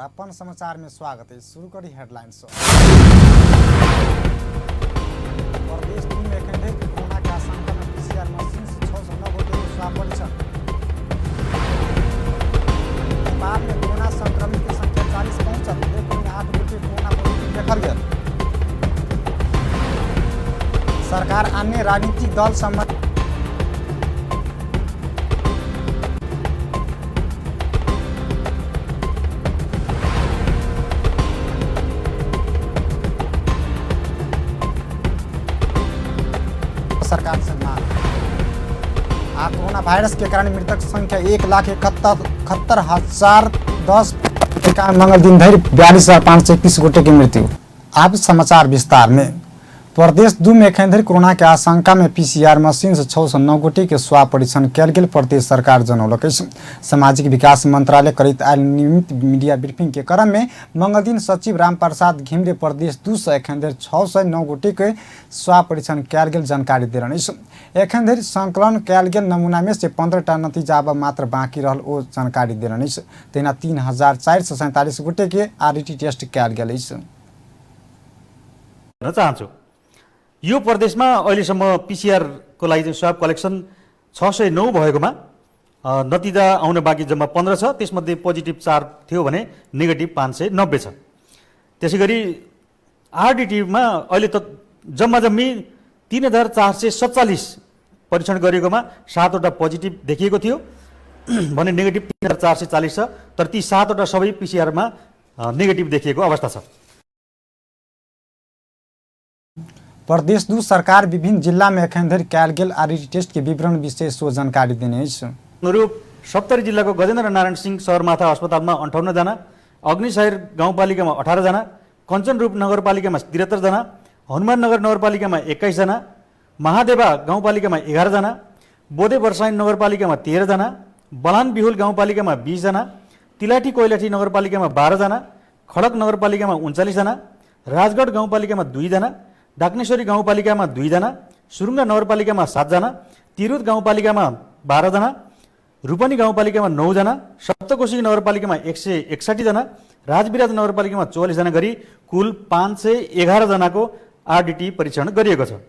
अपन समाचार में स्वागत है। शुरू करी हेडलाइन से। प्रदेश 3 में एखन धरि कोरोना के आशंका में पीसीआर मशीन से 609 गोटे के स्वाब परीक्षण। नेपाल में कोरोना संक्रमित के संख्या 40 पहुंचल। एक में 8 गोटे कोरोना पॉजिटिव देखल गेल। सरकार अन्य राजनीतिक दल संबंध सरकार से मांग। आ कोरोना वायरस के कारण मृतक संख्या 1,71,010 मंगल दिन धरि 42,521 गोटे के मृत्यु। आब समाचार विस्तार में। प्रदेश 2 में एखन धरि कोरोना के आशंका में पीसीआर मशीन से 609 गोटे के स्वाब परीक्षण कयल गेल प्रदेश सरकार जनौलक अछि। सामाजिक विकास मंत्रालय करैत आयल नियमित मीडिया ब्रीफिंग के क्रम में मंगलदिन सचिव राम प्रसाद घिमिरे प्रदेश 2 से एखन धरि 609 गोटे के स्वाब परीक्षण कयल गेल जानकारी देलनि अछि। एखन धरि संकलन कयल गेल नमूना में से 15 टा नतीजा आब मात्र बाकी रहल ओ जानकारी देलनि अछि। तहिना 3,447 गोटे के आरडीटी टेस्ट कयल गेल अछि। चाहन्छु यो प्रदेशमा अहिलेसम्म पिसिआरको लागि चाहिँ स्वाब कलेक्सन 609 भएकोमा नतिजा आउन बाँकी जम्मा 15 छ। त्यसमध्ये पोजिटिभ 4 थियो भने नेगेटिभ 590 छ। त्यसै गरी आरडिटीमा अहिले त जम्मा जम्मी 3,447 परीक्षण गरिएकोमा 7वटा पोजिटिभ देखिएको थियो भने नेगेटिभ 3,440 छ। तर ती 7वटा सबै पिसिआरमा नेगेटिभ देखिएको अवस्था छ। प्रदेश 2 सरकार विभिन्न जिल्ला में एखन धरि कयल गेल आरडीटी टेस्ट के विवरण विषय सो जानकारी देने अछि। अनुरूप सप्तरी जिल्लाको गजेन्द्र नारायण सिंह सगरमाथा अस्पतालमा 58 जना, अग्निसागर गाउँपालिकामा 18 जना, कञ्चनरूप नगरपालिकामा 73 जना, हनुमाननगर नगरपालिकामा 21 जना, महादेवा गाउँपालिकामा 11 जना, बोधे वर्षाइन नगरपालिकामा 13 जना, बलान बिहुल गाउँपालिकामा 20 जना, तिलाठी कोइलाठी नगरपालिकामा 12 जना, खडक नगरपालिकामा 39 जना, राजगढ गाउँपालिकामा 2 जना, डाक्नेश्वरी गाउँपालिकामा 2 जना, सुरुङ्गा नगरपालिकामा 7 जना, तिरुत गाउँपालिकामा 12 जना, रूपनी गाउँपालिकामा 9 जना, सप्तकोशी नगरपालिकामा 161 जना, राजविराज नगरपालिकामा 44 जना गरी कुल 511 जनाको आरडिटी परीक्षण गरिएको छ।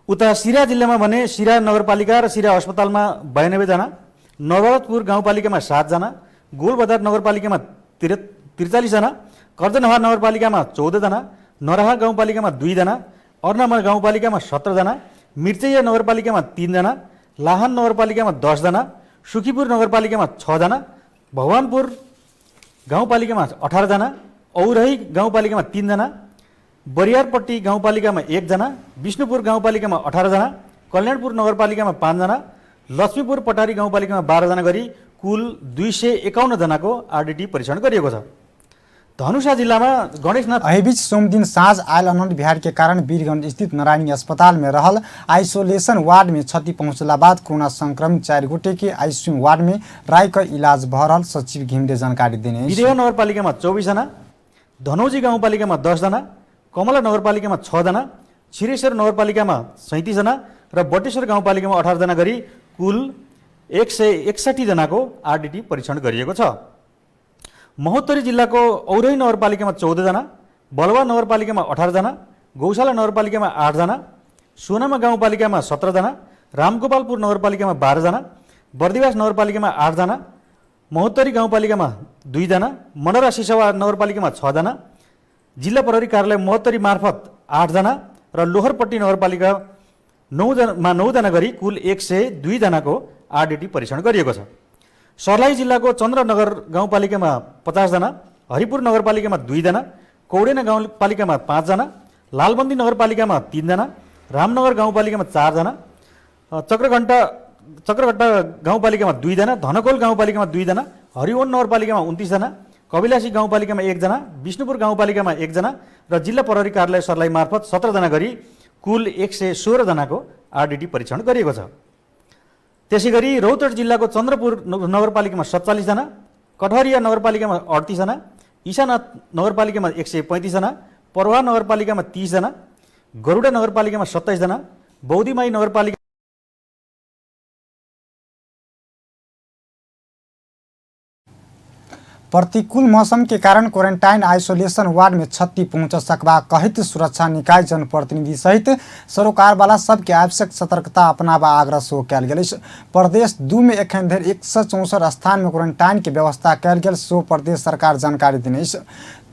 उता सिरा जिल्लामा भने सिरा नगरपालिका र सिरा अस्पतालमा 92 जना, नवरतपुर गाउँपालिकामा 7 जना, गोलबजार नगरपालिकामा 43 जना, कर्जनहार नगरपालिकामा 14 जना, नराहा गाउँपालिकामा 2 जना, अर्नामा गाउँपालिकामा 17 जना, मिर्चैया नगरपालिकामा 3 जना, लाहान नगरपालिकामा 10 जना, सुखीपुर नगरपालिकामा 6 जना, भगवानपुर गाउँपालिकामा 18 जना, औरही गाउँपालिकामा 3 जना, बरियारपट्टि गाउँपालिकामा 1 जना, विष्णुपुर गाउँपालिकामा 18 जना, कल्याणपुर नगरपालिकामा 5 जना, लक्ष्मीपुर पटारी गाउँपालिकामा 12 जना गरी कुल 251 जनाको आरडिटी परीक्षण गरिएको छ। धनुषा जिल्लामा गणेशनाथ एहिबीच सोमदिन साँझ आयल अनंत बिहार के कारण वीरगंज स्थित नारायणी अस्पताल में रहल आइसोलेशन वार्ड में क्षति पहुंचला बाद कोरोना संक्रमित 4 गोटे के आईसीयू वार्ड में राय क इलाज भ रहल सचिव घिमिरे जानकारी देने अछि। विदेह नगरपालिकामा 24 जना, धनौजी गाउँपालिकामा 10 जना, कमला नगरपालिकामा 6 जना, छिरेश्वर नगरपालिकामा 37 जना र बटेश्वर गाउँपालिकामा 18 जना गरी कुल 161 जनाको आरडिटी परीक्षण गरिएको छ। महोत्तरी जिल्लाको औरही नगरपालिकामा 14 जना, बलवा नगरपालिकामा 18 जना, गौशाला नगरपालिकामा 8 जना, सोनामा गाउँपालिकामा 17 जना, रामगोपालपुर नगरपालिकामा 12 जना, बर्दिवास नगरपालिकामा 8 जना, महोत्तरी गाउँपालिकामा 2 जना, मनरा सिसवा नगरपालिकामा 6 जना, जिल्ला प्रहरी कार्यालय महोत्तरी मार्फत 8 जना र लोहरपट्टि नगरपालिका 9 जनामा 9 जना गरी कुल 102 जनाको आरडिटी परीक्षण गरिएको छ। सर्लाही जिल्लाको चन्द्रनगर गाउँपालिकामा 50 जना, हरिपुर नगरपालिकामा 2 जना, कौडेना गाउँपालिकामा 5 जना, लालबन्दी नगरपालिकामा 3 जना, रामनगर गाउँपालिकामा 4 जना, चक्रघट्टा गाउँपालिकामा 2 जना, धनकोल गाउँपालिकामा 2 जना, हरिवन नगरपालिकामा 29 जना, कबिलासी गाउँपालिकामा 1 जना, विष्णुपुर गाउँपालिकामा 1 जना र जिल्ला प्रहरी कार्यालय सर्लाही मार्फत 17 जना गरी कुल 116 जनाको आरडिटी परीक्षण गरिएको छ। त्यसै गरी रौतहट जिल्लाको चन्द्रपुर नगरपालिकामा 47 जना, कटहरिया नगरपालिकामा 38 जना, ईशानाथ नगरपालिकामा 135 जना, परवा नगरपालिकामा 30 जना, गरुडा नगरपालिकामा 27 जना, बौद्धीमाई नगरपालिका प्रतिकूल मौसम के कारण क्वारेंटाइन आइसोलेशन वार्ड में क्षति पहुंच सकबा कहैत सुरक्षा निकाय जनप्रतिनिधि सहित सरोकारवाला सबके आवश्यक सतर्कता अपनाबा आग्रह सेहो कयल गेल अछि। प्रदेश 2 में एखन धरि 164 स्थान में क्वारेंटाइन के व्यवस्था कयल गेल सेहो प्रदेश सरकार जानकारी देने अछि।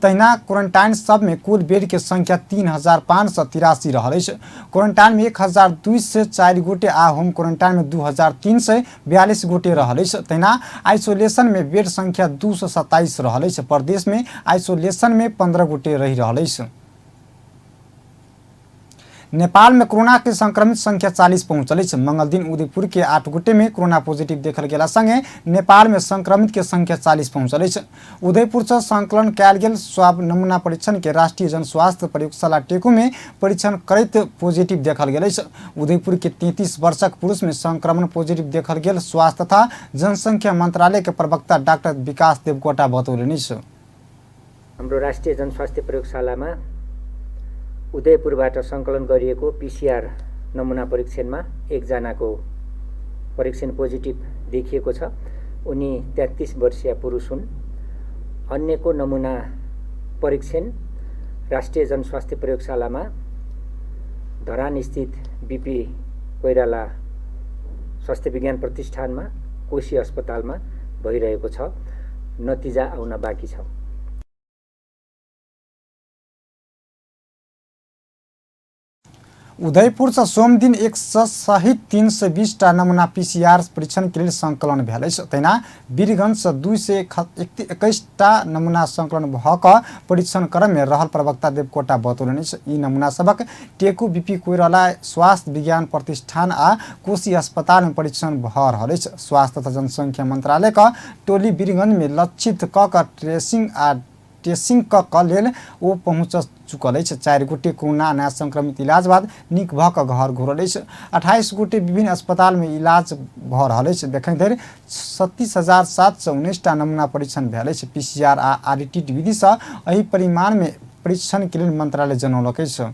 तहिना क्वारेंटाइन सब में कुल बेड के संख्या 3583 रहल अछि। क्वारेंटाइन में 1204 गोटे आ होम क्वारेंटाइन में 2342 गोटे रहल अछि। तहिना आइसोलेशन में बेड संख्या 227 रहल अछि। प्रदेश में आइसोलेशन में 15 गोटे रहि रहल अछि। नेपाल में कोरोना के संक्रमित संख्या 40 पहुंचल अछि। मंगल दिन उदयपुर के 8 गोटे में कोरोना पॉजिटिव देखल गेला संगे नेपाल में संक्रमित के संख्या 40 पहुंचल अछि। उदयपुर से संकलन कयल गेल स्वाब नमूना परीक्षण के राष्ट्रीय जन स्वास्थ्य प्रयोगशाला टेकू में परीक्षण करैत पॉजिटिव देखल गेल अछि। उदयपुर के 33 वर्षक पुरुष में संक्रमण पॉजिटिव देखल गेल स्वास्थ्य तथा जनसंख्या मंत्रालय के प्रवक्ता डाक्टर विकास देवकोटा बतौलनि अछि। हाम्रो राष्ट्रिय जनस्वास्थ्य प्रयोगशालामा उदयपुरबाट सङ्कलन गरिएको पिसिआर नमुना परीक्षणमा एकजनाको परीक्षण पोजिटिभ देखिएको छ। उनी 33 वर्षीय पुरुष हुन्। अन्यको नमुना परीक्षण राष्ट्रिय जनस्वास्थ्य प्रयोगशालामा धरान स्थित बीपी कोइराला स्वास्थ्य विज्ञान प्रतिष्ठानमा कोशी अस्पतालमा भइरहेको छ। नतिजा आउन बाँकी छ। उदयपुर से सोमदिन 100 सहित 320 टा नमूना पीसीआर परीक्षण के लेल संकलन भेल अछि। तहिना वीरगंज से 221 टा नमूना संकलन भऽ कऽ परीक्षण क्रम में रहल प्रवक्ता देवकोटा बतौलनि अछि। ई नमूना सबक टेकू बीपी कोइराला स्वास्थ्य विज्ञान प्रतिष्ठान आ कोशी अस्पताल में परीक्षण भऽ रहल अछि। स्वास्थ्य तथा जनसंख्या मंत्रालय क टोली वीरगंज में लक्षित कऽ कऽ ट्रेसिंग आ टेस्टिंग क कऽ लेल ओ पहुँच चुकल अछि। 4 गोटे कोरोना नया संक्रमित इलाज बाद नीक भऽ कऽ घर घुरल अछि। 28 गोटे विभिन्न अस्पताल में इलाज भऽ रहल अछि। एखन धरि 36,719 टा नमूना परीक्षण भेल अछि। पीसीआर आ आरटी विधि सँ एहि परिमाण में परीक्षण के लेल मंत्रालय जनौलक अछि।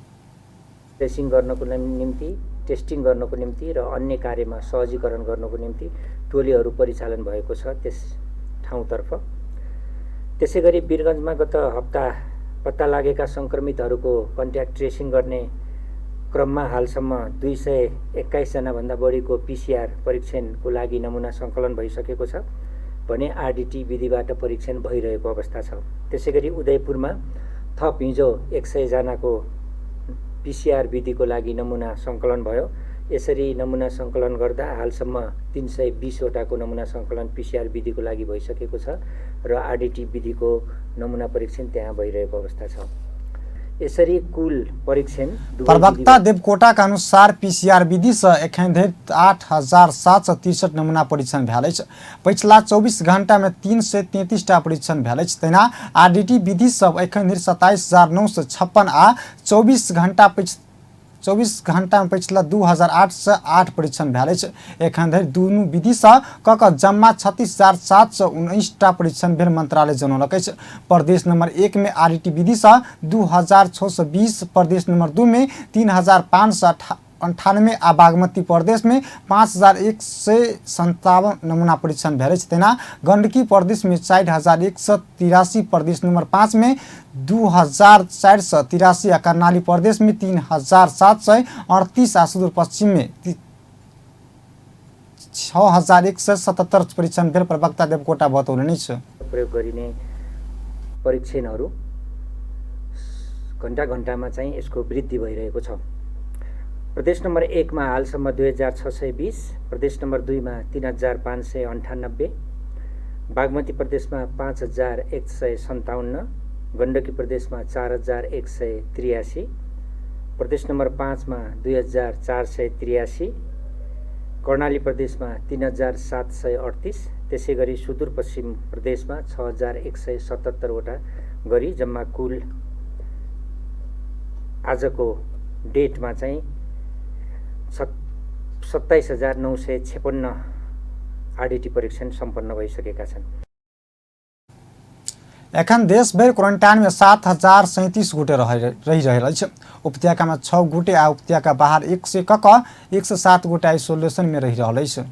ट्रेसिङ गर्नको निम्ति, टेस्टिङ गर्नको निम्ति र अन्य कार्यमा सहजीकरण गर्नको निम्ति टोलीहरू परिचालन भएको छ त्यस ठाउँतर्फ। त्यसै गरी वीरगञ्जमा गत हप्ता पत्ता लागेका सङ्क्रमितहरूको कन्ट्याक्ट ट्रेसिङ गर्ने क्रममा हालसम्म 221 जनाभन्दा बढीको पिसिआर परीक्षणको लागि नमुना सङ्कलन भइसकेको छ भने आरडिटी विधिबाट परीक्षण भइरहेको अवस्था छ। त्यसै गरी उदयपुरमा थप हिजो 100 जनाको पिसिआर विधिको लागि नमुना सङ्कलन भयो। यसरी नमुना सङ्कलन गर्दा हालसम्म 320 वटाको नमुना सङ्कलन पिसिआर विधिको लागि भइसकेको छ र आरडिटी विधिको नमुना परीक्षण त्यहाँ भइरहेको अवस्था छ। यसरी कुल परीक्षण प्रवक्ता देवकोटा के अनुसार पीसीआर विधि से एखन धरि 8,763 नमूना परीक्षण भेल अछि। पछिला 24 घंटा में 333 टा परीक्षण भेल अछि। तहिना आरडीटी विधि सब एखन धरि 27,956 आ 24 घंटा में पछिला 2,808 परीक्षण भेल अछि। एखन धरि दुनू विधि सँ कऽ कऽ जम्मा 36,719 टा परीक्षण भेल मंत्रालय जनौलक अछि। प्रदेश नंबर 1 में आरडीटी विधि सँ 2,620, प्रदेश नंबर 2 में 3,598 आ बागमती प्रदेश में 5,157 नमूना परीक्षण भेल अछि। तहिना गंडकी प्रदेश में 4,183, प्रदेश नंबर 5 में 2,483 आ कर्णाली प्रदेश में 3,738 आ सुदूर पश्चिम में 6,177 परीक्षण भेल प्रवक्ता देवकोटा बतौलनि अछि। प्रयोग गरिने परीक्षणहरू घन्टा घन्टामा चाहिँ यसको वृद्धि भइरहेको छ। प्रदेश नम्बर 1 मा हालसम्म 2,620, प्रदेश नम्बर 2 मा 3,598, बागमती प्रदेशमा 5,157, गण्डकी प्रदेशमा 4,183, प्रदेश नम्बर 5 मा 2,483, कर्णाली प्रदेशमा 3,738, त्यसै गरी सुदूरपश्चिम प्रदेशमा 6,177 वटा गरी जम्मा कुल आजको डेटमा चाहिँ 27,956 आरडिटी परीक्षण सम्पन्न भइसकेका छन्। एखन देशभरि क्वारेंटाइन में 7,037 गोटे रहि रहल अछि। उपत्यका में 6 गोटे आ उपत्यका बाहर 100 कऽ 107 गोटे आइसोलेशन में रहि रहल अछि।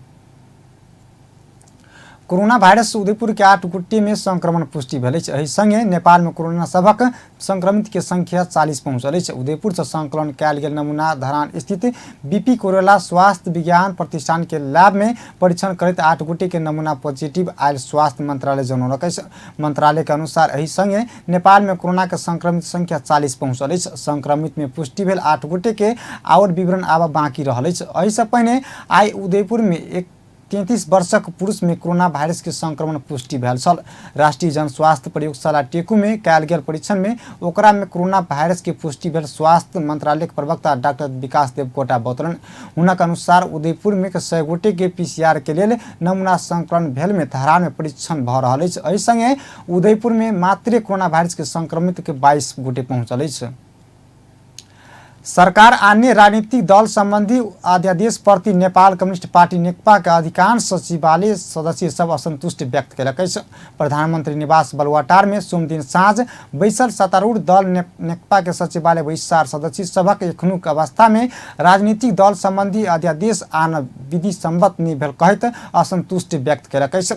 कोरोना वायरस उदयपुर के 8 गोटे में संक्रमण पुष्टि भेल अछि। एहि संगे नेपाल में कोरोना सभक संक्रमित के संख्या 40 पहुंचल अछि। उदयपुर से संकलन कयल गेल नमूना धरान स्थित बीपी कोइराला स्वास्थ्य विज्ञान प्रतिष्ठान के लैब में परीक्षण करैत 8 गोटे के नमूना पॉजिटिव आयल स्वास्थ्य मंत्रालय जनौलक अछि। मंत्रालय के अनुसार एहि संगे नेपाल में कोरोना के संक्रमित संख्या 40 पहुंचल अछि। संक्रमित में पुष्टि भेल 8 गोटे के आओर विवरण आब बाकी रहल अछि। एहि से पहिने आइ उदयपुर में 33 वर्षक पुरुष में कोरोना वायरस के संक्रमण पुष्टि भेल छल। राष्ट्रीय जन स्वास्थ्य प्रयोगशाला टेकू में कयल गेल परीक्षण में ओकरा में कोरोना वायरस के पुष्टि भेल स्वास्थ्य मंत्रालय के प्रवक्ता डॉक्टर विकास देवकोटा बतौलनि। हुनक अनुसार उदयपुर में 100 गोटे के पीसीआर के लेल नमूना संकलन भेल में धरान में परीक्षण भऽ रहल अछि। एहि संगे उदयपुर में मात्र कोरोना वायरस के संक्रमित के 22 गोटे पहुंचल अछि। सरकार अन्य राजनीतिक दल संबंधी अध्यादेश प्रति नेपाल कम्युनिस्ट पार्टी नेकपा के अधिकांश सचिवालय सदस्य सब असंतुष्ट व्यक्त केलक अछि। प्रधानमंत्री निवास बलुआटार में सोमदिन साँझ बैसल सत्तारूढ़ दल नेकपा के सचिवालय बैसार सदस्य सभक एखनुक अवस्था में राजनीतिक दल संबंधी अध्यादेश आन विधि सम्मत नहि भेल कहैत असंतुष्ट व्यक्त केलक अछि।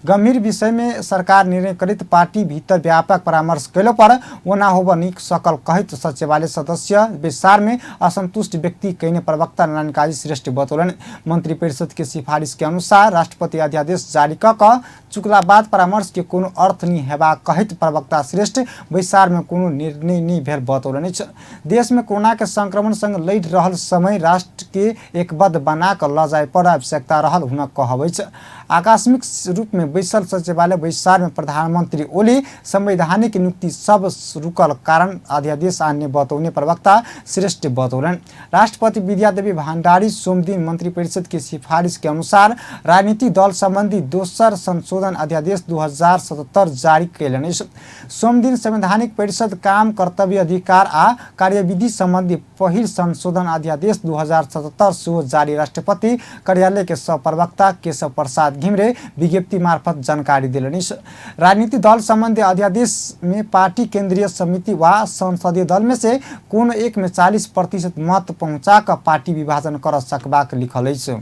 गंभीर विषय में सरकार निर्णय करैत पार्टी भीतर व्यापक परामर्श कयलो पर ओना होब नीक सकल कहैत सचिवालय सदस्य बैसार में असंतुष्ट व्यक्ति कयने प्रवक्ता नारायण काजी श्रेष्ठ बतौलनि। मंत्रिपरिषद के सिफारिश के अनुसार राष्ट्रपति अध्यादेश जारी कऽ कऽ चुकला बाद परामर्श के कोनो अर्थ नहि हेबाक कहैत प्रवक्ता श्रेष्ठ बैसार में कोनो निर्णय नहि भेल बतौलनि अछि। देश में कोरोना के संक्रमण संग लड़ि रहल समय राष्ट्र के एकबद्ध बना कऽ लऽ जाय पर आवश्यकता रहल हुनक कहब अछि। आकस्मिक रूप में बैसल सचिवालय बैसार में प्रधानमंत्री ओली संवैधानिक नियुक्ति सब रुकल कारण अध्यादेश आन्य बतौने प्रवक्ता श्रेष्ठ बतौलनि। राष्ट्रपति विद्यादेवी भण्डारी सोमदिन मंत्रिपरिषद के सिफारिश के अनुसार राजनीतिक दल संबंधी दोसर संशोधन अध्यादेश 2077 जारी कयलनि अछि। सोमदिन संवैधानिक परिषद काम कर्तव्य अधिकार आ कार्यविधि संबंधी पहिल संशोधन अध्यादेश 2077 सेहो जारी राष्ट्रपति कार्यालय के सह प्रवक्ता केशव प्रसाद घिमिरे विज्ञप्ति मार्फत जानकारी देलनि। राजनीतिक दल संबंधी अध्यादेश में पार्टी केंद्रीय समिति वा संसदीय दल में से कोनो एक में 40% मत पहुंचा कऽ पार्टी विभाजन कर सकबाक लिखल अछि।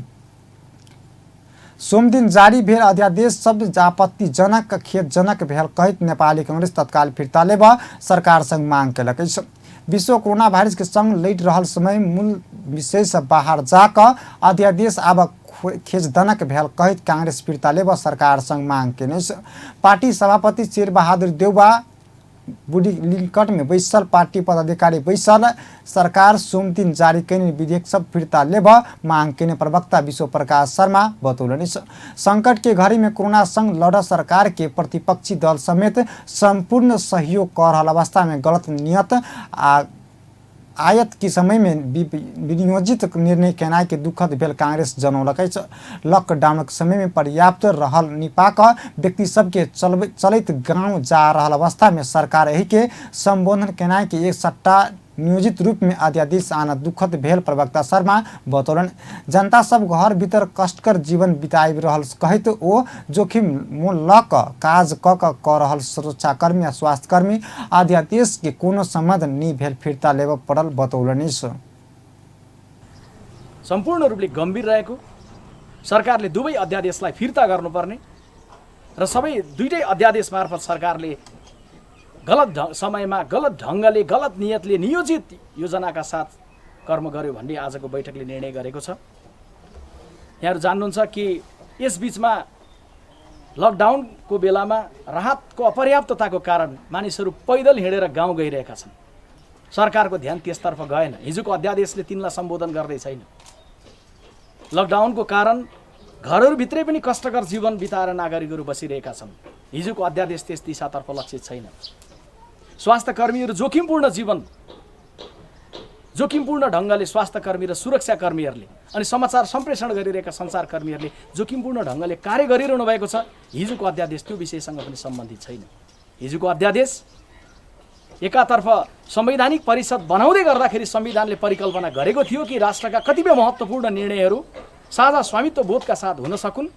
सोमदिन जारी भेल अध्यादेश शब्द आपत्तिजनक खेदजनक भेल कहैत नेपाली कांग्रेस तत्काल फिर्ता लेब सरकार संग मांग केलक अछि। विश्व कोरोना वायरस के संग लड़ि रहल समय मूल विषय से बाहर जाकऽ अध्यादेश आब खेदजनक भेल कहैत कांग्रेस फिर्ता लेब सरकार संग मांग केने अछि। पार्टी सभापति शेरबहादुर देउवा बुढी लिंकट में बैसल पार्टी पदाधिकारी बैसल सरकार सोमदिन जारी कयने विधेयक सब फिर्ता लेब मांग कयने प्रवक्ता विश्व प्रकाश शर्मा बतौलनि। संकट के घड़ी में कोरोना संग लड़ सरकार के प्रतिपक्षी दल समेत संपूर्ण सहयोग कऽ रहल अवस्था में गलत नियत आ आयत के समय में विनियोजित निर्णय केनाइ के दुखद भेल कांग्रेस जनौलक अछि। लॉकडाउनक समय में पर्याप्त रहल निपा कऽ व्यक्ति सबके चलैत गांव जा रहल अवस्था में सरकार एहि के संबोधन केनाइ के एक सट्टा नियोजित रूप में अध्यादेश आना दुखद भेल प्रवक्ता शर्मा बतौलनि। जनता सब घर भीतर कष्टकर जीवन बिताबि रहल कहैत ओ जोखिम मोल लऽ कऽ काज कऽ कऽ कऽ रहल सुरक्षाकर्मी आ स्वास्थ्यकर्मी अध्यादेश के कोनो संबंध नहि भेल फिर्ता लेबऽ पड़ल बतौलनि। सम्पूर्ण रूपले गम्भीर रहेको सरकारले दुवै अध्यादेशलाई फिर्ता गर्नुपर्ने र सबै दुईटै अध्यादेश मार्फत सरकारले गलत समयमा गलत ढङ्गले गलत नियतले नियोजित योजनाका साथ कर्म गर्यो भन्ने आजको बैठकले निर्णय गरेको छ। यहाँहरू जान्नुहुन्छ कि यसबिचमा लकडाउनको बेलामा राहतको अपर्याप्तताको कारण मानिसहरू पैदल हिँडेर गाउँ गइरहेका छन्। सरकारको ध्यान त्यसतर्फ गएन। हिजोको अध्यादेशले तिनलाई सम्बोधन गर्दै छैन। लकडाउनको कारण घरहरूभित्रै पनि कष्टकर जीवन बिताएर नागरिकहरू बसिरहेका छन्। हिजोको अध्यादेश त्यस दिशातर्फ लक्षित छैन। स्वास्थ्यकर्मीहरू जोखिमपूर्ण जीवन जोखिमपूर्ण ढङ्गले स्वास्थ्यकर्मी र सुरक्षाकर्मीहरूले अनि समाचार सम्प्रेषण गरिरहेका सञ्चारकर्मीहरूले जोखिमपूर्ण ढङ्गले कार्य गरिरहनु भएको छ। हिजोको अध्यादेश त्यो विषयसँग पनि सम्बन्धित छैन। हिजोको अध्यादेश एकातर्फ संवैधानिक परिषद बनाउँदै गर्दाखेरि संविधानले परिकल्पना गरेको थियो कि राष्ट्रका कतिपय महत्त्वपूर्ण निर्णयहरू साझा स्वामित्व बोधका साथ हुन सकुन्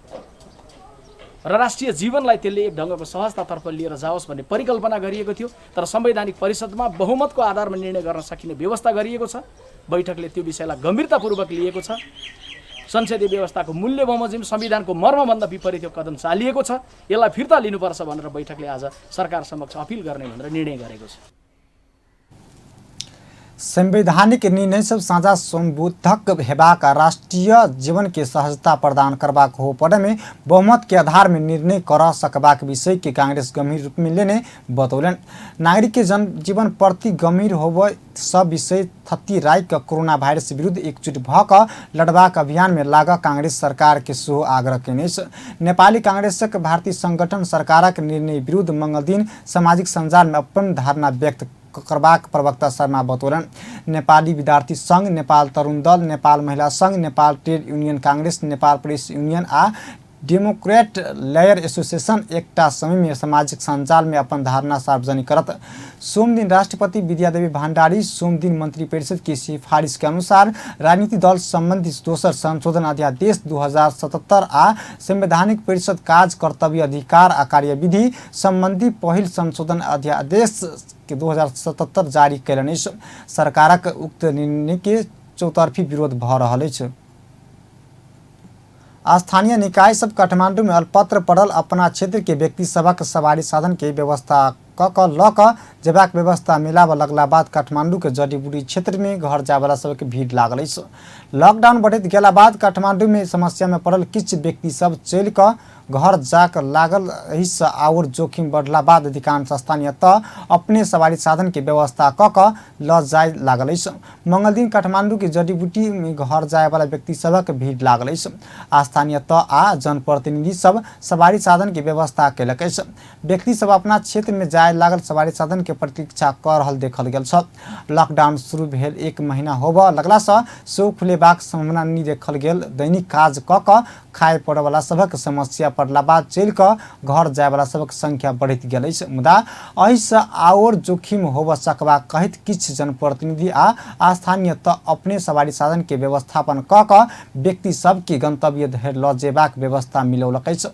र राष्ट्रिय जीवनलाई त्यसले एक ढङ्गको सहजतातर्फ लिएर जाओस् भन्ने परिकल्पना गरिएको थियो। तर संवैधानिक परिषदमा बहुमतको आधारमा निर्णय गर्न सकिने व्यवस्था गरिएको छ। बैठकले त्यो विषयलाई गम्भीरतापूर्वक लिएको छ। संसदीय व्यवस्थाको मूल्य बमोजिम संविधानको मर्मभन्दा विपरीत यो कदम चालिएको छ, यसलाई फिर्ता लिनुपर्छ भनेर बैठकले आज सरकार समक्ष अपिल गर्ने भनेर निर्णय गरेको छ। संवैधानिक निर्णय सब साझा संबोधक हेबाक राष्ट्रिय जीवन के सहजता प्रदान करबाक हो पड़े में बहुमत के आधार में निर्णय कर सकबाक विषय के कांग्रेस गंभीर रूप में लेने बतौलन। नागरिक के जनजीवन प्रति गंभीर होबे सब विषय थत्ती राय का कोरोना वायरस विरुद्ध एकजुट भ क लड़बाक अभियान में लाग कांग्रेस सरकार के सेहो आग्रह केने अछि। नेपाली कांग्रेसक भारतीय संगठन सरकारक निर्णय विरुद्ध मंगलदिन सामाजिक सञ्जाल में अपन धारणा व्यक्त करबाक प्रवक्ता शर्मा बतौलन। नेपाली विद्यार्थी संघ, नेपाल तरुण दल, नेपाल महिला संघ, Nepal trade union congress, Nepal press union आ डेमोक्रेट लेयर एसोसिएशन एकटा समय में सामाजिक सञ्जाल में अपन धारणा सार्वजनिक करत। सोमदिन राष्ट्रपति विद्यादेवी भण्डारी सोमदिन मंत्री परिषद की सिफारिश के अनुसार राजनीतिक दल संबंधी दोसर संशोधन अध्यादेश 2077 आ संवैधानिक परिषद काज कर्तव्य अधिकार आ कार्यविधि संबंधी पहिल संशोधन अध्यादेश के 2077 जारी कयलनि अछि। सरकारक उक्त निर्णय के चौतर्फी विरोध भऽ रहल अछि। स्थानीय निकाय सब काठमांडू में अल्पत्र पड़ल अपना क्षेत्र के व्यक्ति सभक सवारी साधन के व्यवस्था क क ल क जेबाक व्यवस्था मिलाबऽ लगला बाद काठमांडू के जड़ी-बूटी क्षेत्र में घर जायवाला सबके भीड़ लागल अछि। लॉकडाउन बढ़ैत गेला बाद काठमांडू में समस्या में पड़ल किछु व्यक्ति सब चलि क घर जाक लागल। एहिसँ आओर जोखिम बढ़ला बाद अधिकांश स्थानीय तह अपने सवारी साधन के व्यवस्था क क ल जाय लागल अछि। मंगलदिन काठमांडू के जड़ी-बूटी में घर जायवाला व्यक्ति सभक भीड़ लागल अछि। स्थानीय तह आ जनप्रतिनिधि सब सवारी साधन के व्यवस्था कयलक अछि। व्यक्ति सब अपना क्षेत्र में जाय लागल सवारी साधन के प्रतीक्षा क रहल देखल गेल छल। लॉकडाउन शुरू भेल एक महीना होबऽ लगलासँ सेहो खुलेबाक सम्भावना नहि देखल गेल। दैनिक काज क क खाय पड़यवला सभक समस्या पड़ला बाद चलि कऽ घर जायवला सभक संख्या बढ़ैत गेल अछि। मुदा एहिसँ आओर जोखिम होबऽ सकबाक कहैत किछु जनप्रतिनिधि आ स्थानीय तह अपने सवारी साधन के व्यवस्थापन क क व्यक्ति सबके गंतव्य धरि ल जेबाक व्यवस्था मिलौलक अछि।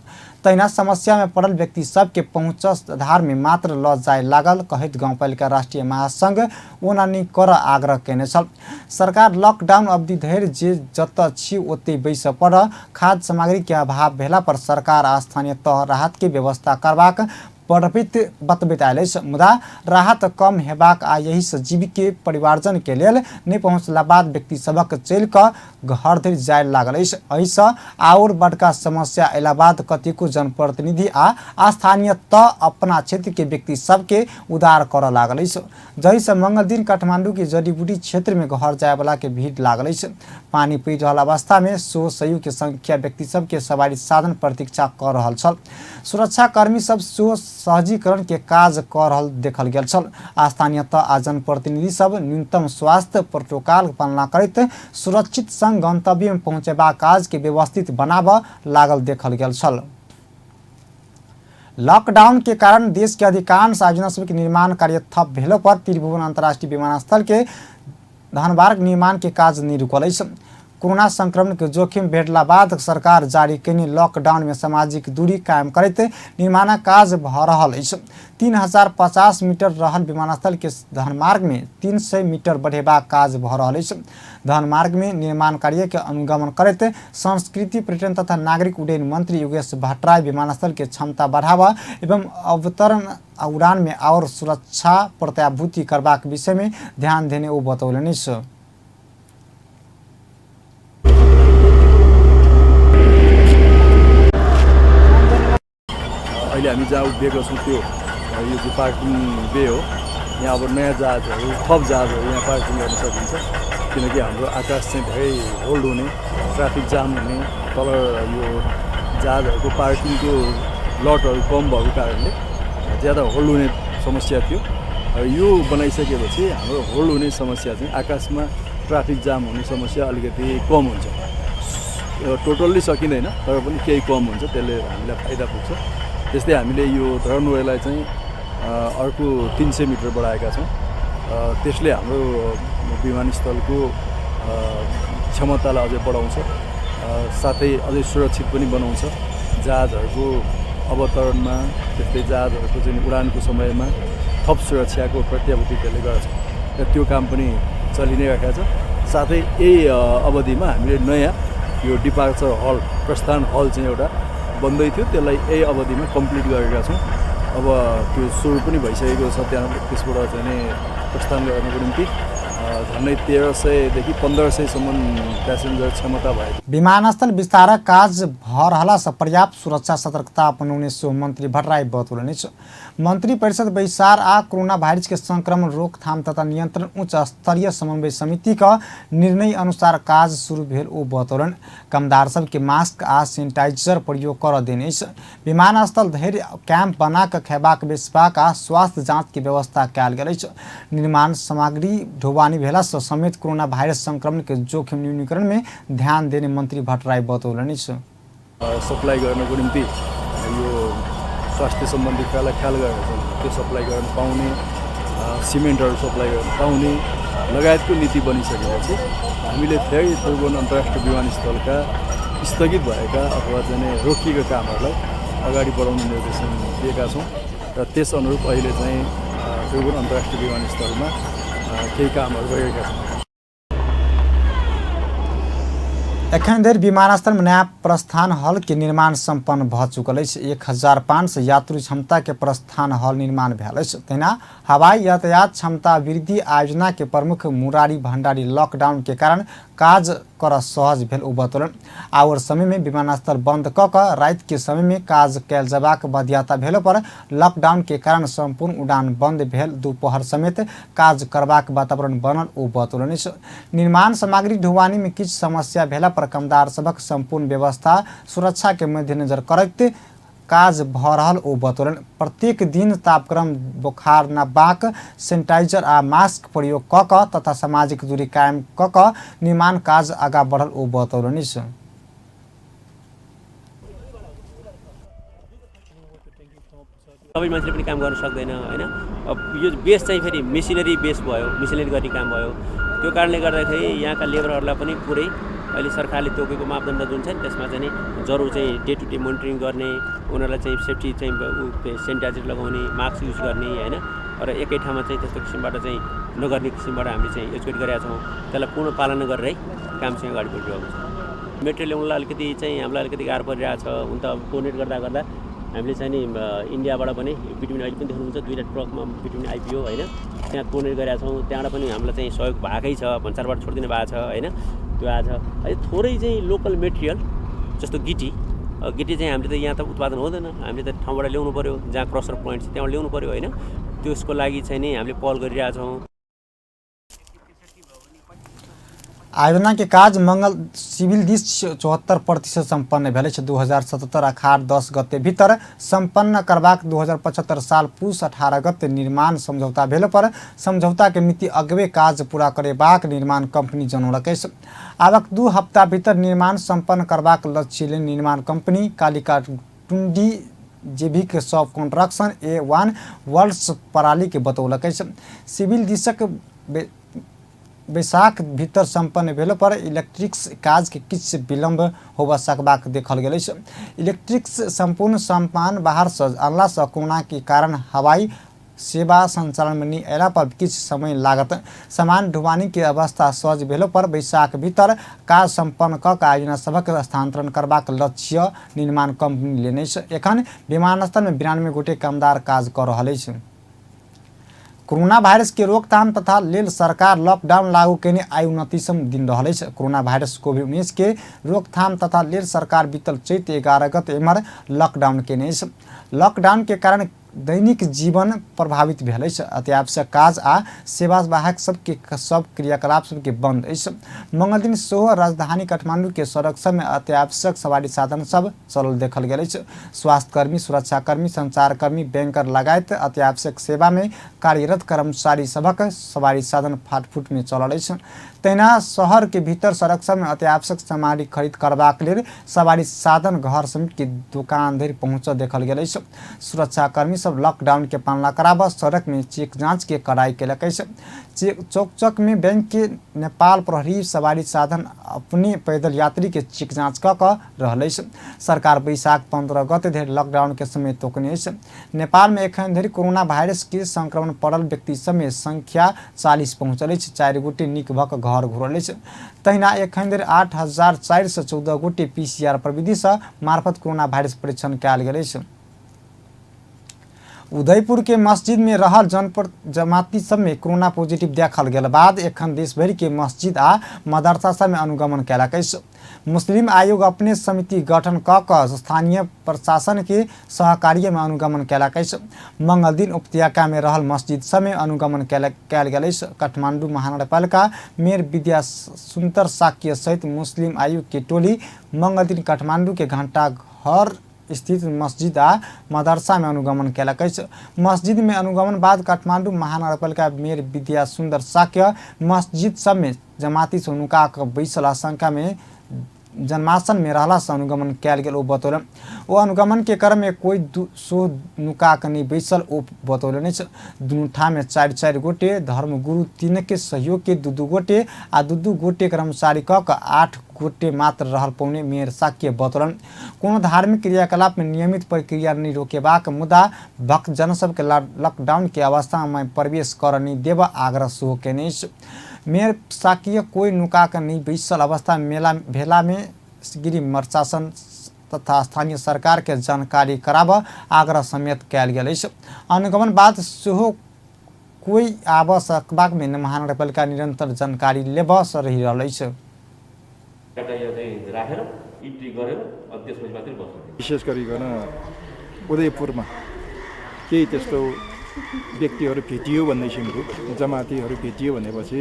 तहिना समस्या में पड़ल व्यक्ति सबके पहुँच आधार में मात्र ल जाय लागल कहैत गाउँपालिका राष्ट्रिय महासंघ ओना नहि कर आग्रह कयने छल। सरकार लॉकडाउन अवधि धरि जे जतऽ छी ओतहि बैसऽ पड़, खाद्य सामग्री के अभाव भेला पर सरकार आ स्थानीय तह राहत के व्यवस्था करबाक बढ़बैत बतबैत आयल अछि। मुदा राहत कम हेबाक आ एहिसँ जीविके परिवारजन के लेल नहि पहुँचला बाद व्यक्ति सभक चलि कऽ घर धरि जाय लागल अछि। एहिसँ आओर बड़का समस्या अयला बाद कतेको जनप्रतिनिधि आ स्थानीय तह अपना क्षेत्र के व्यक्ति सबके उदार करऽ लागल अछि। जाहिसँ मंगलदिन काठमांडू के जड़ी-बूटी क्षेत्र में घर जायवाला के भीड़ लागल अछि। पानी पड़ि रहल अवस्था में सौ सयू के संख्या व्यक्ति सब के सवारी साधन प्रतीक्षा क रहल छल। सुरक्षाकर्मी सब सेहो सहजीकरण के काज क रहल देखल गेल छल। स्थानीय तह आ जनप्रतिनिधि सब न्यूनतम स्वास्थ्य प्रोटोकॉल पालना करैत सुरक्षित संग गंतव्य में पहुंचेबाक काज के व्यवस्थित बनाबऽ लागल देखल गेल छल। लॉकडाउन के कारण देश के अधिकांश आयोजना सबके निर्माण कार्य ठप भेलो पर त्रिभुवन अंतर्राष्ट्रीय विमानस्थल के धनबारक निर्माण के काज नहि रुकल अछि। कोरोना संक्रमण के जोखिम भेटला बाद सरकार जारी कयने लॉकडाउन में सामाजिक दूरी कायम करैत निर्माणक काज भऽ रहल अछि। 3050 मीटर रहल विमानस्थल के धनमार्ग में 300 मीटर बढ़ेबाक काज भऽ रहल अछि। धनमार्ग में निर्माण कार्य के अनुगमन करैत संस्कृति पर्यटन तथा नागरिक उड्डयन मंत्री योगेश भट्टराई विमानस्थल के क्षमता बढ़ावा एवं अवतरण आ उड़ान में आओर सुरक्षा प्रत्याभूति करबाक विषय में ध्यान देने ओ बतौलनि अछि। अहिले हामी जहाँ उभिएको छौँ त्यो यो चाहिँ पार्किङ बे हो। यहाँ अब नयाँ जहाजहरू, थप जहाजहरू यहाँ पार्किङ गर्न सकिन्छ, किनकि हाम्रो आकाश चाहिँ धेरै होल्ड हुने, ट्राफिक जाम हुने, तल यो जहाजहरूको पार्किङको लटहरू कम भएको कारणले ज्यादा होल्ड हुने समस्या थियो। र यो बनाइसकेपछि हाम्रो होल्ड हुने समस्या चाहिँ आकाशमा ट्राफिक जाम हुने समस्या अलिकति कम हुन्छ। टोटल्ली सकिँदैन तर पनि केही कम हुन्छ, त्यसले हामीलाई फाइदा पुग्छ। त्यस्तै हामीले यो रनवेलाई चाहिँ अर्को 300 मिटर बढाएका छौँ। त्यसले हाम्रो विमानस्थलको क्षमतालाई अझै बढाउँछ, साथै अझै सुरक्षित पनि बनाउँछ। जहाजहरूको अवतरणमा, त्यस्तै जहाजहरूको चाहिँ उडानको समयमा थप सुरक्षाको प्रत्याभूति त्यसले गर्छ र त्यो काम पनि चलि नै रहेको छ। साथै यही अवधिमा हामीले नयाँ यो डिपार्चर हल, प्रस्थान हल चाहिँ एउटा बन्दै थियो, त्यसलाई यही अवधिमा कम्प्लिट गरेका छौँ। अब त्यो सुरु पनि भइसकेको छ। त्यहाँ त्यसबाट चाहिँ नि प्रस्थान गर्नको निम्ति झन्डै 1300 देखि 1500सम्म प्यासेन्जर क्षमता भयो। विमानस्थल विस्तार काज भ रहला से पर्याप्त सुरक्षा सतर्कता अपनौने सेहो मंत्री भट्टराई बतौलनि अछि। मंत्री परिषद बैसार आ कोरोना वायरस के संक्रमण रोकथाम तथा नियंत्रण उच्च स्तरीय समन्वय समिति का निर्णय अनुसार काज शुरू भेल ओ बतौलनि। कामदार सबके मास्क आ सैनिटाइजर प्रयोग कर देने अछि। विमानस्थल धरि कैंप बना कऽ खेबाक बैसबाक आ स्वास्थ्य जांच के व्यवस्था कयल गेल अछि। निर्माण सामग्री ढुवानी भेला सँ समेत कोरोना वायरस संक्रमण के जोखिम न्यूनीकरण में ध्यान देने मंत्री भट्टराई बतौलनि अछि। सप्लाई गर्नको निम्ति यो स्वास्थ्य सम्बन्धी कुरालाई ख्याल गरेर चाहिँ त्यो सप्लाई गर्न पाउने, सिमेन्टहरू सप्लाई गर्न पाउने लगायतको नीति बनिसकेपछि हामीले फेरि त्रिभुवन अन्तर्राष्ट्रिय विमानस्थलका स्थगित भएका अथवा चाहिँ रोकिएका कामहरूलाई अगाडि बढाउने निर्देशन दिएका छौँ र त्यस अनुरूप अहिले चाहिँ त्रिभुवन अन्तर्राष्ट्रिय विमानस्थलमा केही कामहरू भइरहेका छन्। एखन धरि विमानस्थल में नया प्रस्थान हॉल के निर्माण संपन्न भ चुकल अछि। 1500 यात्री क्षमता के प्रस्थान हॉल निर्माण भेल अछि। तहिना हवाई यातायात क्षमता वृद्धि आयोजना के प्रमुख मुरारी भंडारी लॉकडाउन के कारण काज कर सहज भेल ओ बतौलनि। आओर समय में विमानस्थल बंद क कऽ राति के समय में काज कयल जयबाक बाध्यता भेलो पर लॉकडाउन के कारण संपूर्ण उड़ान बंद भेल दोपहर समेत काज करबाक वातावरण बनल ओ बतौलनि। निर्माण सामग्री ढुवानी में किछु समस्या भेला पर कामदार सभक संपूर्ण व्यवस्था सुरक्षा के मद्देनजर करैत काज भ रहल ओ बतौलनि। प्रत्येक दिन तापक्रम बोखार नापबाक सैनिटाइजर आ मास्क प्रयोग क कऽ तथा सामाजिक दूरी कायम क कऽ निर्माण काज आगाँ बढ़ल ओ बतौलनि। सबै मान्छेले पनि काम गर्न सक्दैन होइन। अब यो बेस चाहिँ फेरि मेसिनरी बेस भयो, मेसिनरी गर्ने काम भयो। त्यो कारणले गर्दाखेरि यहाँका लेबरहरूलाई पनि पुरै अहिले सरकारले तोकेको मापदण्ड जुन छ नि त्यसमा चाहिँ नि जरो चाहिँ डे टु डे मोनिटरिङ गर्ने, उनीहरूलाई चाहिँ सेफ्टी चाहिँ सेनिटाइजर लगाउने, मास्क युज गर्ने होइन, र एकै ठाउँमा चाहिँ त्यस्तो किसिमबाट चाहिँ नगर्ने किसिमबाट हामीले चाहिँ एजुकेट गरेका छौँ। त्यसलाई पूर्ण पालना गरेरै काम चाहिँ अगाडि बढिरहेको छ। मेटेरियल ल्याउनलाई अलिकति चाहिँ हामीलाई अलिकति गाह्रो परिरहेको छ। हुन त अब कोर्डिनेट गर्दा गर्दा हामीले चाहिँ नि इन्डियाबाट पनि बिटुमिन अहिले पनि देख्नुहुन्छ, दुईवटा ट्रकमा बिटुमिन आइपियो होइन, त्यहाँ कोर्डिनेट गरेका छौँ। त्यहाँबाट पनि हामीलाई चाहिँ सहयोग भएकै छ, भन्सारबाट छोडिदिनु भएको छ होइन, त्यो आएको छ। अहिले थोरै चाहिँ लोकल मेटेरियल जस्तो गिटी, गिटी चाहिँ हामीले त यहाँ त उत्पादन हुँदैन, हामीले त ठाउँबाट ल्याउनु पऱ्यो, जहाँ क्रसर पोइन्ट छ त्यहाँबाट ल्याउनु पऱ्यो होइन। त्यसको लागि चाहिँ नि हामीले पहल गरिरहेछौँ। आयोजना के काज मंगल सिविल दिस 74% सम्पन्न भेल अछि। 2077 अखार 10 गते भीतर सम्पन्न करबाक 2075 साल पुस 18 गते निर्माण सम्झौता भेल पर सम्झौता के मिति अगवे काज पूरा करेबाक निर्माण कंपनी जनौलक अछि। आबक 2 हप्ता भीतर निर्माण सम्पन्न करबाक लक्ष्य ले निर्माण कंपनी कालिका टुंडी जेभिक सब कंस्ट्रक्शन A1 world's पराली के बतौलक अछि। सिविल दिसक बैसाख भीतर सम्पन्न भेलो पर इलेक्ट्रिक्स काज के किछु विलम्ब होबऽ सकबाक देखल गेल अछि। इलेक्ट्रिक्स सम्पूर्ण सामान बाहर सँ अनला सँ कोरोना के कारण हवाई सेवा संचालन में नहि अयला पर किछु समय लागत। सामान ढुवानी के अवस्था सहज भेलो पर बैसाख भीतर काज सम्पन्न कऽ के आयोजना सभक स्थानांतरण करबाक लक्ष्य निर्माण कंपनी लेने अछि। एखन विमानस्थल में 92 गोटे कामदार काज कऽ रहल अछि। कोरोना वायरस के रोकथाम तथा लेल सरकार लॉकडाउन लागू केने आइ 29 दिन रहल अछि। कोरोना वायरस कोविड-19 के रोकथाम तथा लेल सरकार बीतल चैत 11 गते एम्हर लॉकडाउन केने अछि। लॉकडाउन के कारण दैनिक जीवन प्रभावित भेल अछि। अत्यावश्यक काज आ सेवा बाहेक सबके सब क्रियाकलाप सबके बंद अछि। मंगलदिन सेहो राजधानी काठमांडू के सड़क सब में अत्यावश्यक सवारी साधन सब चलल देखल गेल अछि। स्वास्थ्यकर्मी, सुरक्षाकर्मी, संचारकर्मी, बैंकर लगायत अत्यावश्यक सेवा में कार्यरत कर्मचारी सभक सवारी साधन फाटफूट में चलल अछि। तहिना शहर के भीतर सड़क सब में अत्यावश्यक सामग्री खरीद करबाक लेल सवारी साधन घर समीप के दुकान धरि पहुँचल देखल गेल अछि। सुरक्षाकर्मी सब लॉकडाउन के पालना कराबऽ सड़क में चेक जांच के कड़ाई केलक अछि। चौक चौक में बैंक के नेपाल प्रहरी सवारी साधन अपने पैदल यात्री के चेक जांच कऽ कऽ रहल अछि। सरकार बैसाख 15 गते धरि लॉकडाउन के समय तोकने अछि। नेपाल में एखन धरि कोरोना वायरस के संक्रमण पड़ल व्यक्ति सब में संख्या 40 पहुँचल अछि। 4 गोटे नीक भऽ कऽ घर घुरल अछि। तहिना एखन धरि 8,414 गोटे पीसीआर प्रविधि सँ मार्फत कोरोना वायरस परीक्षण कयल गेल अछि। उदयपुर के मस्जिद में रहल जमाती सब में कोरोना पॉजिटिव देखल गेल बाद एखन देशभरि के मस्जिद आ मदरसा सब में अनुगमन कयलक अछि। मुस्लिम आयोग अपने समिति गठन क कऽ स्थानीय प्रशासन के सहकार्य में अनुगमन कयलक अछि। मंगल दिन उपत्यका में रहल मस्जिद सब में अनुगमन कयल गेल अछि। काठमांडू महानगरपालिका मेयर विद्या सुन्दर साक्य सहित मुस्लिम आयोग के टोली मंगल दिन काठमांडू के घंटा घर स्थित मस्जिद आ मदरसा में अनुगमन कयलक अछि। मस्जिद में अनुगमन बाद काठमांडू महानगरपालिका मेयर विद्या सुन्दर साक्य मस्जिद सब में जमाती से नुका कऽ बैसल आशंका में जन्मासन में रहला से अनुगमन कयल गेल ओ बतौलनि। ओ अनुगमन के क्रम में कोई सो नुका कऽ नहि बैसल ओ बतौलनि अछि। दुनू ठाम में 4-4 गोटे धर्मगुरु, 3 के सहयोग के 2-2 गोटे आ 2-2 गोटे कर्मचारी कऽ कऽ 8 गोटे मात्र रहल पौने मेयर साक्य बतौलनि। कोनो धार्मिक क्रियाकलाप में नियमित प्रक्रिया नहि रोकेबाक मुदा भक्तजन सबके लॉकडाउन के अवस्था में प्रवेश करऽ नहि देब आग्रह सेहो कयने अछि। मेयर साक्य कोई नुका कऽ नहि बैसल अवस्था मेला भेला में गृह प्रशासन तथा स्थानीय सरकार के जानकारी कराबऽ आग्रह समेत कयल गेल अछि। अनुगमन बाद सेहो कोई आबऽ सकबाक में महानगरपालिका निरंतर जानकारी लेबऽ रहि रहल अछि। विशेष गरिकन उदयपुरमा केही त्यस्तो व्यक्तिहरू भेटियो भन्ने किसिमको जमातीहरू भेटियो भनेपछि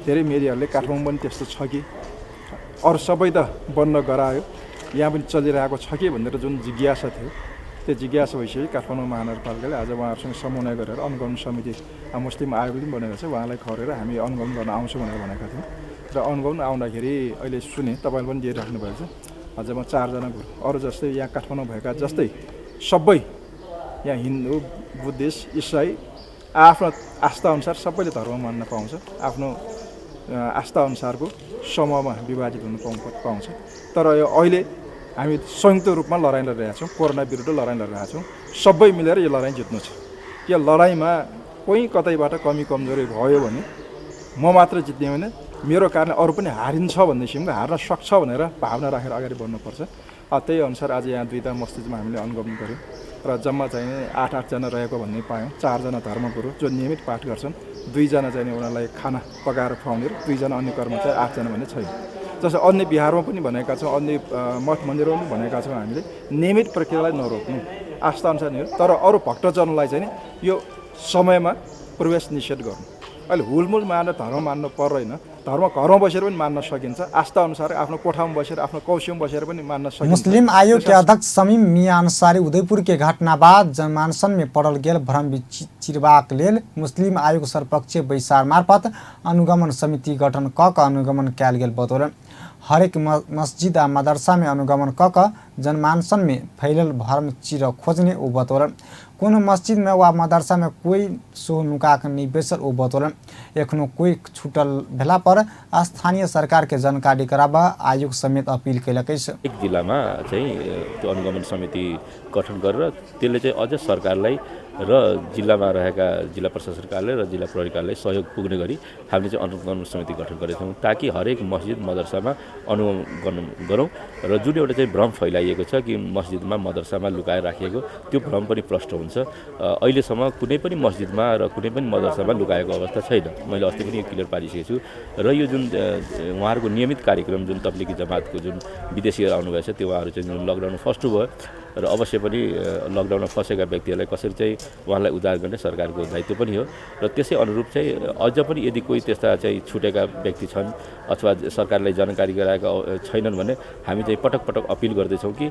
धेरै मिडियाहरूले काठमाडौँ पनि त्यस्तो छ कि अरू सबै त बन्द गरायो यहाँ पनि चलिरहेको छ कि भनेर जुन जिज्ञासा थियो त्यो जिज्ञासा भइसकेपछि काठमाडौँ महानगरपालिकाले आज उहाँहरूसँग समन्वय गरेर अनुगमन समिति मुस्लिम आयोगले पनि बनेको छ, उहाँलाई खरेर हामी अनुगमन गर्न आउँछौँ भनेर भनेका थियौँ र अनुगमन आउँदाखेरि अहिले सुने तपाईँले पनि दिइराख्नु भएको छ। अझ म 4जना गुरु अरू जस्तै यहाँ काठमाडौँ भएका जस्तै सबै यहाँ हिन्दू बुद्धिस्ट इसाई आफ्नो आस्थाअनुसार सबैले धर्म मान्न पाउँछ, आफ्नो आस्थाअनुसारको समूहमा विभाजित हुनु पाउँछ। तर यो अहिले हामी संयुक्त रूपमा लडाइँ लडिरहेका छौँ, कोरोना विरुद्ध लडाइँ लडिरहेका छौँ, सबै मिलेर यो लडाइँ जित्नु छ। यो लडाइँमा कोही कतैबाट कमी कमजोरी भयो भने म मात्र जित्ने होइन, मेरो कारण अरू पनि हारिन्छ भन्ने किसिमको हार्न सक्छ भनेर भावना राखेर अगाडि बढ्नुपर्छ। त्यही अनुसार आज यहाँ दुईवटा मस्जिदमा हामीले अनुगमन गऱ्यौँ र जम्मा चाहिँ 8-8जना रहेको भन्ने पायौँ। 4जना धर्मगुरु जो नियमित पाठ गर्छन्, 2जना चाहिँ उनीहरूलाई खाना पकाएर खुवाउने र 2जना अन्य कर्मचारी, 8जना भन्ने छैन। जस्तो अन्य बिहारमा पनि भनेका छौँ, अन्य मठ मन्दिरमा पनि भनेका छौँ, हामीले नियमित प्रक्रियालाई नरोक्नु, आस्थाअनुसार नै, तर अरू भक्तजनलाई चाहिँ यो समयमा प्रवेश निषेध गर्नु। अहिले हुलमुल मानेर धर्म मान्नु पर्दैन, धर्म घरमा बसेर पनि मान्न सकिन्छ, आस्था अनुसार आफ्नो कोठामा बसेर आफ्नो कौशीमा बसेर पनि मान्न सकिन्छ। मुस्लिम आयोग के अध्यक्ष शमीम मियां अंसारी उदयपुर के घटना बाद जनमानसन में पड़ल गेल भ्रम चिरबाक लेल मुस्लिम आयोग सर्वपक्षीय बैसार मार्फत अनुगमन समिति गठन क कऽ अनुगमन कयल गेल बतौलनि। हरेक मस्जिद आ मदरसा में अनुगमन क कऽ जनमानसन में फैलल भ्रम चिर खोजने ओ बतौलनि। कोनो मस्जिद में वा मदरसा में कोई सो नुका कऽ नहि बैसल ओ बतौलनि। एखनो कोई छूटल भेला पर स्थानीय सरकार के जानकारी कराबऽ आयोग समेत अपील कयलक अछि। एक जिल्लामा चाहिँ त्यो अनुगमन समिति गठन गरेर त्यसले चाहिँ अझ सरकारलाई र जिल्लामा रहेका जिल्ला प्रशासन कार्यालय र जिल्ला प्रहरी कार्यालय सहयोग पुग्ने गरी हामीले चाहिँ अनुगमन समिति गठन गरेका छौँ, ताकि हरेक मस्जिद मदरसामा अनुगमन गरौँ र जुन एउटा चाहिँ भ्रम फैलाइएको छ कि मस्जिदमा मदरसामा लुकाएर राखिएको त्यो भ्रम पनि प्रष्ट हुन्छ। अहिलेसम्म कुनै पनि मस्जिदमा र कुनै पनि मदरसामा लुकाएको अवस्था छैन, मैले अस्ति पनि यो क्लियर पारिसकेको छु। र यो जुन उहाँहरूको नियमित कार्यक्रम जुन तब्लिगी जमातको जुन विदेशीहरू आउनुभएको छ त्यो उहाँहरू चाहिँ जुन लकडाउनमा फर्स्ट भयो र अवश्य पनि लकडाउनमा फँसेका व्यक्तिहरूलाई कसरी चाहिँ उहाँलाई उद्धार गर्ने सरकारको दायित्व पनि हो र त्यसै अनुरूप चाहिँ अझ पनि यदि कोही त्यस्ता चाहिँ छुटेका व्यक्ति छन् अथवा सरकारलाई जानकारी गराएका छैनन् भने हामी चाहिँ पटक पटक अपिल गर्दैछौँ कि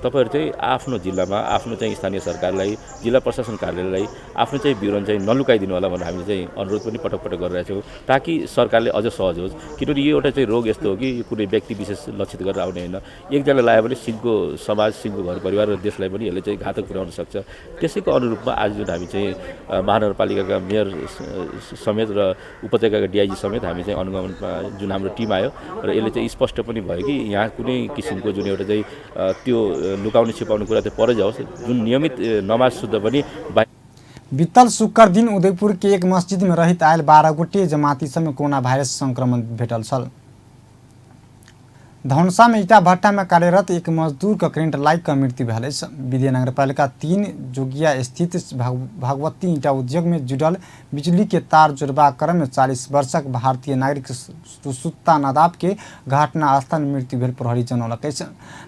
तपाईँहरू चाहिँ आफ्नो जिल्लामा आफ्नो चाहिँ स्थानीय सरकारलाई जिल्ला प्रशासन कार्यालयलाई आफ्नो चाहिँ विवरण चाहिँ नलुकाइदिनु होला भनेर हामीले चाहिँ अनुरोध पनि पटक पटक गरिरहेको छौँ, ताकि सरकारले अझ सहज होस्। किनभने यो एउटा चाहिँ रोग यस्तो हो कि यो कुनै व्यक्ति विशेष लक्षित गरेर आउने होइन, एकजना लगायो भने सिङ्गो समाज सिङ्गो घर परिवार र देशलाई पनि यसले चाहिँ घातक पुर्याउन सक्छ। त्यसैको अनुरूपमा आज जुन हामी चाहिँ महानगरपालिकाका मेयर समेत र उपत्यकाका डिआइजी समेत हामी चाहिँ अनुगमनमा जुन हाम्रो टिम आयो र यसले चाहिँ स्पष्ट पनि भयो कि यहाँ कुनै किसिमको जुन एउटा चाहिँ त्यो लुकाउने छिपाउने कुरा त्यो परै जाओस्, जुन नियमित नमाज शुद्ध पनि बीतल शुक्र दिन उदयपुर के एक मस्जिद में रहित आयल 12 गोटे जमाती सब में कोरोना वायरस संक्रमण भेटल छल। धनुषा में ईटा भट्टा में कार्यरत एक मजदूर के करेंट लागि कऽ मृत्यु भेल अछि। विजय नगरपालिका 3 जोगिया स्थित भगवती ईटा उद्योग में जुड़ल बिजली के तार जोड़बाक क्रम में 40 वर्षक भारतीय नागरिक सुसुत्ता नदाब के घटनास्थल में मृत्यु भेल प्रहरी जनौलक अछि।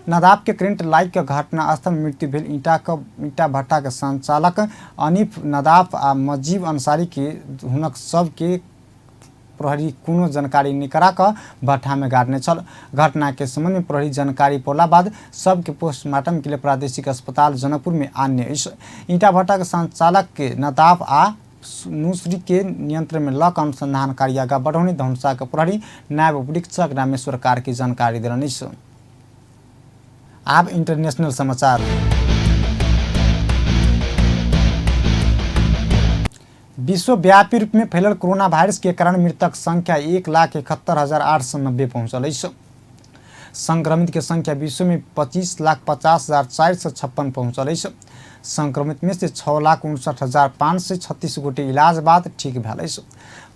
नदाब के करेंट लागि कऽ घटनास्थल में मृत्यु भेल ईटा भट्टा के संचालक अनिफ नदाफ आ मजीब अंसारी के हुनक सब के प्रहरी कोनो जानकारी नहि करा कऽ भट्ठामे गाड़ने छल। घटना के संबंध में प्रहरी जानकारी पौला बाद सबके पोस्टमार्टम के लिए प्रादेशिक अस्पताल जनकपुर में आनने अछि। ईंटा भट्टा के संचालक के नदाफ आ नुसरी के नियंत्रण में लऽ कऽ अनुसंधान कार्य आगाँ बढ़ौने धनुषा के प्रहरी नायब उपरीक्षक रामेश्वर कार्की जानकारी देलनि अछि। आब इंटरनेशनल समाचार। विश्वव्यापी रूप में फैलल कोरोना वायरस के कारण मृतक संख्या 1,71,890 पहुंचल अछि। संक्रमित के संख्या विश्व में 25,50,456 पहुंचल अछि। संक्रमित में से 6,59,536 गोटे इलाज बाद ठीक भेल अछि।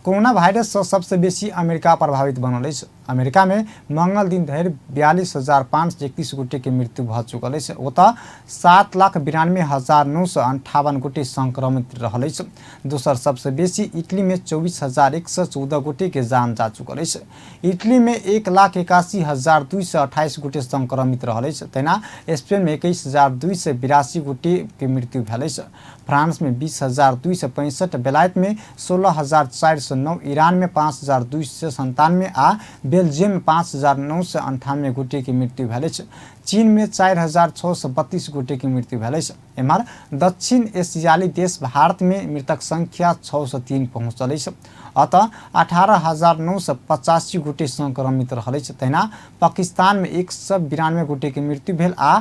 कोरोना वायरस से सबसे बेसी अमेरिका प्रभावित बनल अछि। अमेरिका में मंगल दिन धरि 42,531 गोटे के मृत्यु भऽ चुकल अछि। ओतऽ 7,92,958 गोटे संक्रमित रहल अछि। दोसर सबसे बेसी इटली में 24,114 गोटे के जान जा चुकल अछि। इटली में 1,81,228 गोटे संक्रमित रहल अछि। तहिना स्पेन में 21,282 गोटे के मृत्यु भेल अछि। फ्रांस में 20,265, बेलायत में 16,409, ईरान में 5,297 आ बेल्जियम में 5,998 गोटे के मृत्यु भेल अछि। चीन में 4,632 गोटे के मृत्यु भेल अछि। एम्हर दक्षिण एशियाली देश भारत में मृतक संख्या 603 पहुंचल अछि। अतः 18,985 गोटे संक्रमित रहल अछि। तहिना पाकिस्तान में 192 गोटे के मृत्यु भेल आ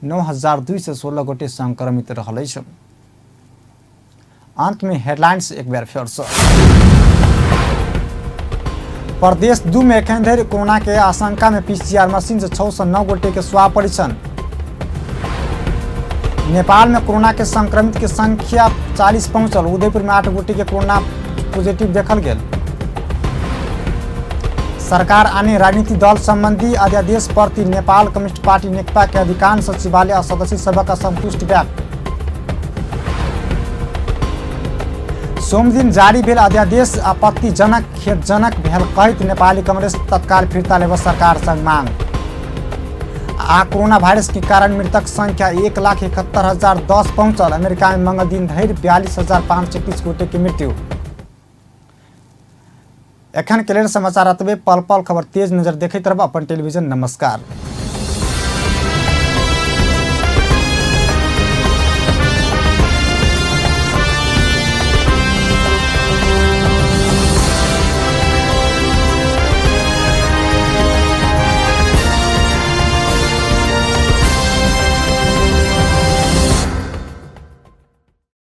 9,216 गोटे संक्रमित रहल अछि। अंत में हेडलाइंस एक बेर फेर से। प्रदेश 2 में एखन धरि कोरोना के आशंका में पीसीआर मशीन से 609 गोटे के स्वाब परीक्षण। नेपाल में कोरोना के संक्रमित के संख्या 40 पहुंचल। उदयपुर में 8 गोटे के कोरोना पॉजिटिव देखल गेल। सरकार आने राजनीतिक दल संबंधी अध्यादेश प्रति नेपाल कम्युनिस्ट पार्टी नेकपा के अधिकांश सचिवालय आ सदस्य सभक असंतुष्ट व्यक्त। सोमदिन जारी भेल अध्यादेश आपत्तिजनक खेदजनक भेल कहैत नेपाली कांग्रेस तत्काल फिर्ता लेबऽ सरकार संग मांग। आ कोरोना वायरस के कारण मृतक संख्या 1,71,010 पहुंचल। अमेरिका में मंगल दिन धरि 42,531 गोटे के मृत्यु। एखन के लेल समाचार एतबे। पल पल खबर तेज नजर देखैत रहब अपन टेलीविजन। नमस्कार।